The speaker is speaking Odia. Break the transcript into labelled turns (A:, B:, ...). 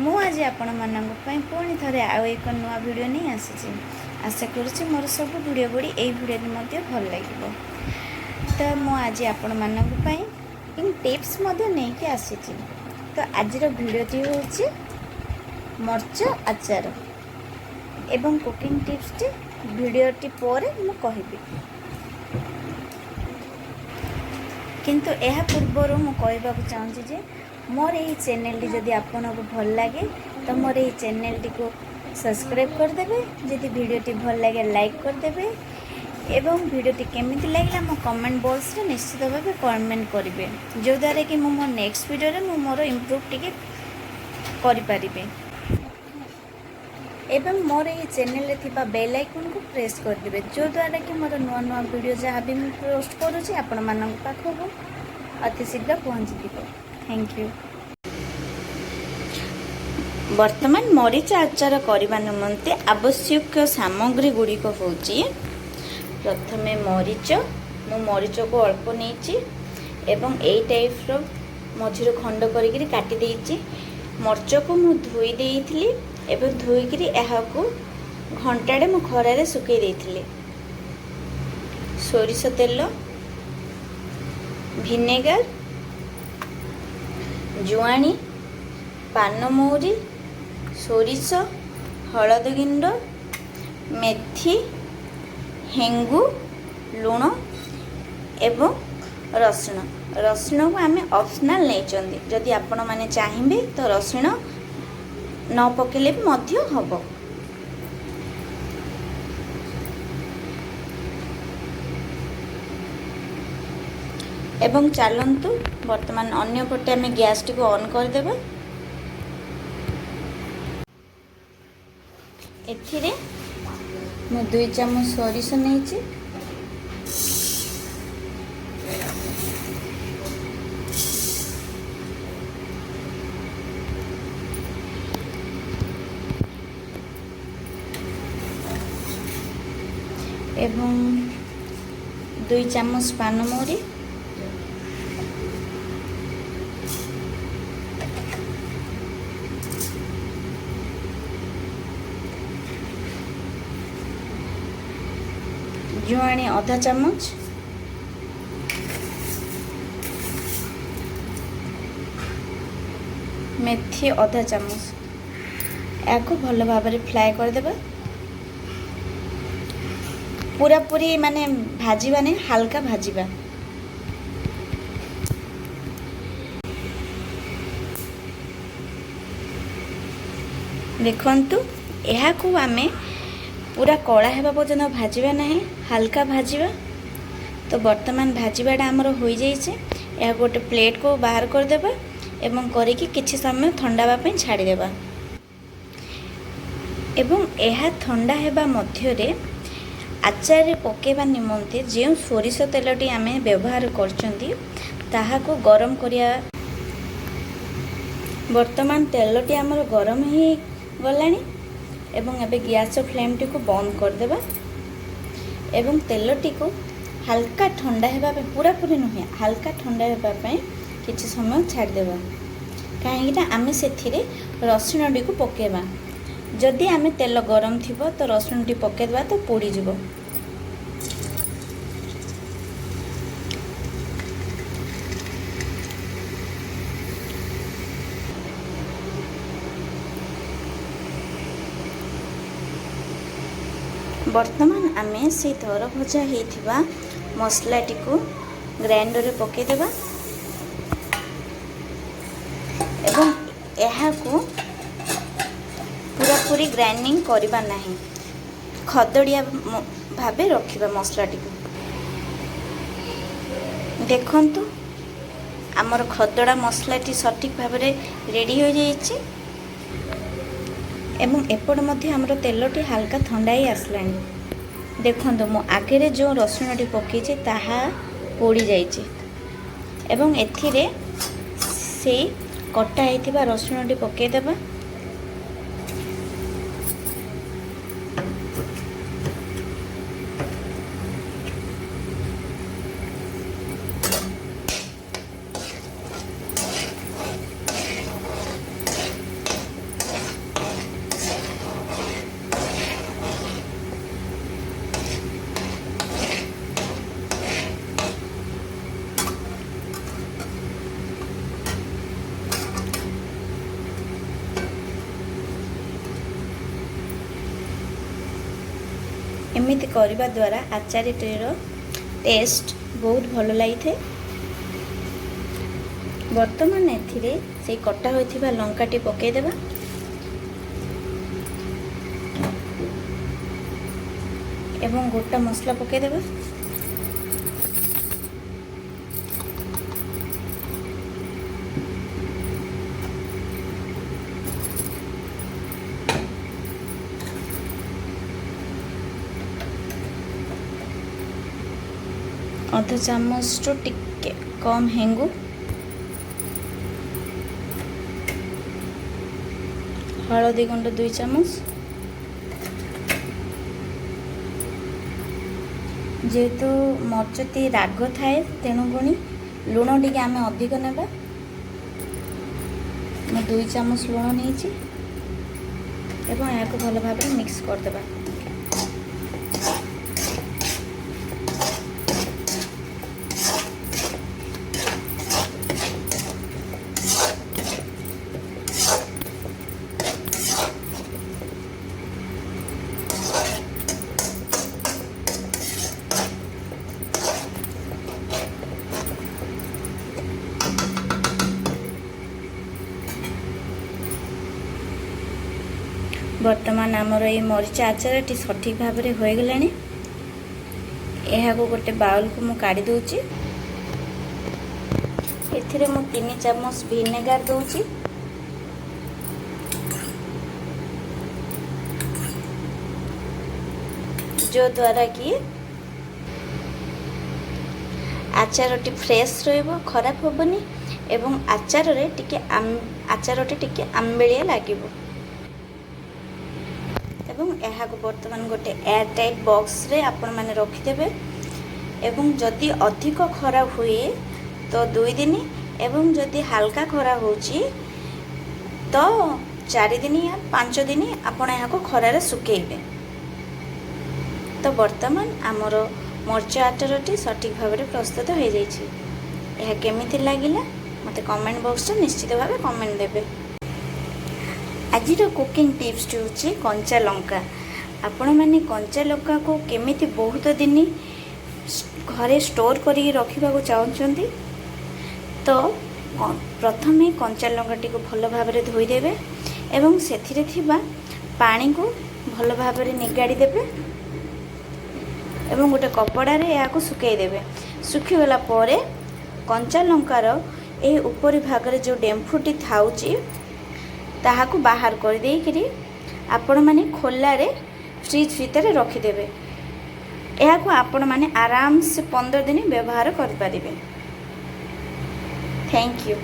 A: ମୁଁ ଆଜି ଆପଣମାନଙ୍କ ପାଇଁ ପୁଣି ଥରେ ଆଉ ଏକ ନୂଆ ଭିଡ଼ିଓ ନେଇ ଆସିଛି। ଆଶା କରୁଛି ମୋର ସବୁ ଭିଡ଼ିଓ ଗୁଡ଼ିକ ଏଇ ଭିଡ଼ିଓଟି ମଧ୍ୟ ଭଲ ଲାଗିବ। ତ ମୁଁ ଆଜି ଆପଣମାନଙ୍କ ପାଇଁ ଟିପ୍ସ ମଧ୍ୟ ନେଇକି ଆସିଛି। ତ ଆଜିର ଭିଡ଼ିଓଟି ହେଉଛି ମରିଚ ଆଚାର ଏବଂ କୁକିଂ ଟିପ୍ସଟି ଭିଡ଼ିଓଟି ପରେ ମୁଁ କହିବି। କିନ୍ତୁ ଏହା ପୂର୍ବରୁ ମୁଁ କହିବାକୁ ଚାହୁଁଛି ଯେ ମୋର ଏହି ଚ୍ୟାନେଲଟି ଯଦି ଆପଣଙ୍କୁ ଭଲ ଲାଗେ, ତ ମୋର ଏହି ଚ୍ୟାନେଲଟିକୁ ସବସ୍କ୍ରାଇବ୍ କରିଦେବେ। ଯଦି ଭିଡ଼ିଓଟି ଭଲ ଲାଗେ, ଲାଇକ୍ କରିଦେବେ ଏବଂ ଭିଡ଼ିଓଟି କେମିତି ଲାଗିଲା ମୋ କମେଣ୍ଟ ବକ୍ସରେ ନିଶ୍ଚିତ ଭାବେ କମେଣ୍ଟ କରିବେ, ଯେଉଁଦ୍ୱାରା କି ମୁଁ ମୋ ନେକ୍ସଟ ଭିଡ଼ିଓରେ ମୁଁ ମୋର ଇମ୍ପ୍ରୁଭ୍ ଟିକେ କରିପାରିବି। ଏବଂ ମୋର ଏହି ଚ୍ୟାନେଲରେ ଥିବା ବେଲ୍ ଆଇକନ୍କୁ ପ୍ରେସ୍ କରିଦେବେ, ଯେଉଁଦ୍ୱାରା କି ମୋର ନୂଆ ନୂଆ ଭିଡ଼ିଓ ଯାହା ବି ମୁଁ ପୋଷ୍ଟ କରୁଛି, ଆପଣମାନଙ୍କ ପାଖକୁ ଅତି ଶୀଘ୍ର ପହଞ୍ଚିଯିବ। Thank you. ବର୍ତ୍ତମାନ ମରିଚ ଆଚାର କରିବା ନିମନ୍ତେ ଆବଶ୍ୟକ ସାମଗ୍ରୀ ଗୁଡ଼ିକ ହେଉଛି, ପ୍ରଥମେ ମରିଚ। ମୁଁ ମରିଚକୁ ଅଳ୍ପ ନେଇଛି ଏବଂ ଏଇ ଟାଇପ୍ର ମଝିରୁ ଖଣ୍ଡ କରିକିରି କାଟି ଦେଇଛି। ମରିଚକୁ ମୁଁ ଧୋଇ ଦେଇଥିଲି ଏବଂ ଧୋଇକିରି ଏହାକୁ ଘଣ୍ଟାଟେ ମୁଁ ଖରାରେ ଶୁଖେଇ ଦେଇଥିଲି। ସୋରିଷ ତେଲ, ଭିନେଗାର, ଜୁଆଣି, ପାନମହୁରି, ସୋରିଷ, ହଳଦୀ ଗୁଣ୍ଡ, ମେଥି, ହେଙ୍ଗୁ, ଲୁଣ ଏବଂ ରସୁଣ। ରସୁଣକୁ ଆମେ ଅପସନାଲ୍ ନେଇଛନ୍ତି। ଯଦି ଆପଣମାନେ ଚାହିଁବେ, ତ ରସୁଣ ନ ପକେଇଲେ ବି ମଧ୍ୟ ହେବ। ଏବଂ ଚାଲନ୍ତୁ, ବର୍ତ୍ତମାନ ଅନ୍ୟ ପଟେ ଆମେ ଗ୍ୟାସ୍ଟିକୁ ଅନ୍ କରିଦେବା। ଏଥିରେ ମୁଁ 2 ଚାମଚ ସୋରିଷ ନେଇଛି ଏବଂ 2 ଚାମଚ ପାନମହୁରି, ଜୁଆଣି ଅଧା ଚାମଚ, ମେଥି ଅଧା ଚାମଚ। ଏହାକୁ ଭଲ ଭାବରେ ଫ୍ରାଏ କରିଦେବା। ପୁରାପୁରି ମାନେ ଭାଜିବାନି, ହାଲକା ଭାଜିବା। ଦେଖନ୍ତୁ, ଏହାକୁ ଆମେ ପୁରା କଳା ହେବା ପର୍ଯ୍ୟନ୍ତ ଭାଜିବା ନାହିଁ, ହାଲକା ଭାଜିବା। ତ ବର୍ତ୍ତମାନ ଭାଜିବାଟା ଆମର ହୋଇଯାଇଛି। ଏହାକୁ ଗୋଟେ ପ୍ଲେଟ୍କୁ ବାହାର କରିଦେବା ଏବଂ କରିକି କିଛି ସମୟ ଥଣ୍ଡା ହେବା ପାଇଁ ଛାଡ଼ିଦେବା। ଏବଂ ଏହା ଥଣ୍ଡା ହେବା ମଧ୍ୟରେ ଆଚାରରେ ପକାଇବା ନିମନ୍ତେ ଯେଉଁ ସୋରିଷ ତେଲଟି ଆମେ ବ୍ୟବହାର କରୁଛନ୍ତି, ତାହାକୁ ଗରମ କରିବା। ବର୍ତ୍ତମାନ ତେଲଟି ଆମର ଗରମ ହେଇଗଲାଣି ଏବଂ ଏବେ ଗ୍ୟାସ୍ର ଫ୍ଲେମ୍ଟିକୁ ବନ୍ଦ କରିଦେବା ଏବଂ ତେଲଟିକୁ ହାଲକା ଥଣ୍ଡା ହେବା ପାଇଁ, ପୁରାପୁରି ନୁହେଁ, ହାଲକା ଥଣ୍ଡା ହେବା ପାଇଁ କିଛି ସମୟ ଛାଡ଼ିଦେବା। କାହିଁକିନା ଆମେ ସେଥିରେ ରସୁଣଟିକୁ ପକାଇବା। ଯଦି ଆମେ ତେଲ ଗରମ ଥିବ ତ ରସୁଣଟି ପକାଇଦେବା ତ ପୋଡ଼ିଯିବ। ବର୍ତ୍ତମାନ ଆମେ ସେଇ ଦର ଭଜା ହେଇଥିବା ମସଲାଟିକୁ ଗ୍ରାଇଣ୍ଡରରେ ପକାଇଦେବା ଏବଂ ଏହାକୁ ପୁରାପୁରି ଗ୍ରାଇଣ୍ଡିଙ୍ଗ କରିବା ନାହିଁ, ଖଦଡ଼ିଆ ଭାବେ ରଖିବା ମସଲାଟିକୁ। ଦେଖନ୍ତୁ, ଆମର ଖଦଡ଼ା ମସଲାଟି ସଠିକ୍ ଭାବରେ ରେଡ଼ି ହୋଇଯାଇଛି ଏବଂ ଏପଟେ ମଧ୍ୟ ଆମର ତେଲଟି ହାଲକା ଥଣ୍ଡା ହେଇ ଆସିଲାଣି। ଦେଖନ୍ତୁ, ମୁଁ ଆଗରେ ଯେଉଁ ରସୁଣଟି ପକାଇଛି, ତାହା ପୋଡ଼ିଯାଇଛି ଏବଂ ଏଥିରେ ସେଇ କଟା ହେଇଥିବା ରସୁଣଟି ପକାଇଦେବା। ଏମିତି କରିବା ଦ୍ୱାରା ଆଚାରଟିର ଟେଷ୍ଟ ବହୁତ ଭଲ ଲାଗିଥାଏ। ବର୍ତ୍ତମାନ ଏଥିରେ ସେଇ କଟା ହୋଇଥିବା ଲଙ୍କାଟି ପକାଇଦେବା। ଏବଂ ଗୋଟା ମସଲା ପକାଇଦେବା। ଅଧ ଚାମଚରୁ ଟିକେ କମ୍ ହେଙ୍ଗୁ, ହଳଦୀ ଗୁଣ୍ଡ 2 ଚାମଚ। ଯେହେତୁ ମରିଚଟି ରାଗ ଥାଏ, ତେଣୁକରି ଲୁଣ ଟିକେ ଆମେ ଅଧିକ ନେବା। ମୁଁ 2 ଚାମଚ ଲୁଣ ନେଇଛି ଏବଂ ଏହାକୁ ଭଲ ଭାବରେ ମିକ୍ସ କରିଦେବା। ବର୍ତ୍ତମାନ ଆମର ଏଇ ମରିଚ ଆଚାରଟି ସଠିକ୍ ଭାବରେ ହୋଇଗଲାଣି। ଏହାକୁ ଗୋଟେ ବାଉଲକୁ ମୁଁ କାଢ଼ି ଦେଉଛି। ଏଥିରେ ମୁଁ 3 ଚାମଚ ଭିନେଗାର ଦେଉଛି। ଯଦ୍ୱାରା କି ଆଚାରଟି ଫ୍ରେଶ୍ ରହିବ, ଖରାପ ହେବନି ଏବଂ ଆଚାରଟି ଟିକେ ଆମ୍ବିଳିଆ ଲାଗିବ। ଏବଂ ଏହାକୁ ବର୍ତ୍ତମାନ ଗୋଟେ ଏୟାର ଟାଇଟ୍ ବକ୍ସରେ ଆପଣମାନେ ରଖିଦେବେ। ଏବଂ ଯଦି ଅଧିକ ଖରା ହୁଏ ତ 2 ଦିନ, ଏବଂ ଯଦି ହାଲକା ଖରା ହେଉଛି ତ 4 ଦିନ ୟା 5 ଦିନ ଆପଣ ଏହାକୁ ଖରାରେ ଶୁଖେଇବେ। ତ ବର୍ତ୍ତମାନ ଆମର ମରିଚ ଆଚାରଟି ସଠିକ୍ ଭାବରେ ପ୍ରସ୍ତୁତ ହୋଇଯାଇଛି। ଏହା କେମିତି ଲାଗିଲା ମୋତେ କମେଣ୍ଟ ବକ୍ସରେ ନିଶ୍ଚିତ ଭାବେ କମେଣ୍ଟ ଦେବେ। ଆଜିର କୁକିଂ ଟିପ୍ସଟି ହେଉଛି କଞ୍ଚା ଲଙ୍କା। ଆପଣମାନେ କଞ୍ଚା ଲଙ୍କାକୁ କେମିତି ବହୁତ ଦିନ ଘରେ ଷ୍ଟୋର୍ କରିକି ରଖିବାକୁ ଚାହୁଁଛନ୍ତି, ତ ପ୍ରଥମେ କଞ୍ଚା ଲଙ୍କାଟିକୁ ଭଲ ଭାବରେ ଧୋଇଦେବେ ଏବଂ ସେଥିରେ ଥିବା ପାଣିକୁ ଭଲ ଭାବରେ ନିଗାଡ଼ି ଦେବେ ଏବଂ ଗୋଟେ କପଡ଼ାରେ ଏହାକୁ ଶୁଖାଇ ଦେବେ। ଶୁଖିଗଲା ପରେ କଞ୍ଚା ଲଙ୍କାର ଏହି ଉପରି ଭାଗରେ ଯେଉଁ ଡେମ୍ଫୁଟି ଥାଉଛି ତାହାକୁ ବାହାର କରିଦେଇକିରି ଆପଣମାନେ ଖୋଲାରେ ଫ୍ରିଜ୍ ଭିତରେ ରଖିଦେବେ। ଏହାକୁ ଆପଣମାନେ ଆରାମସେ 15 ଦିନ ବ୍ୟବହାର କରିପାରିବେ। Thank you.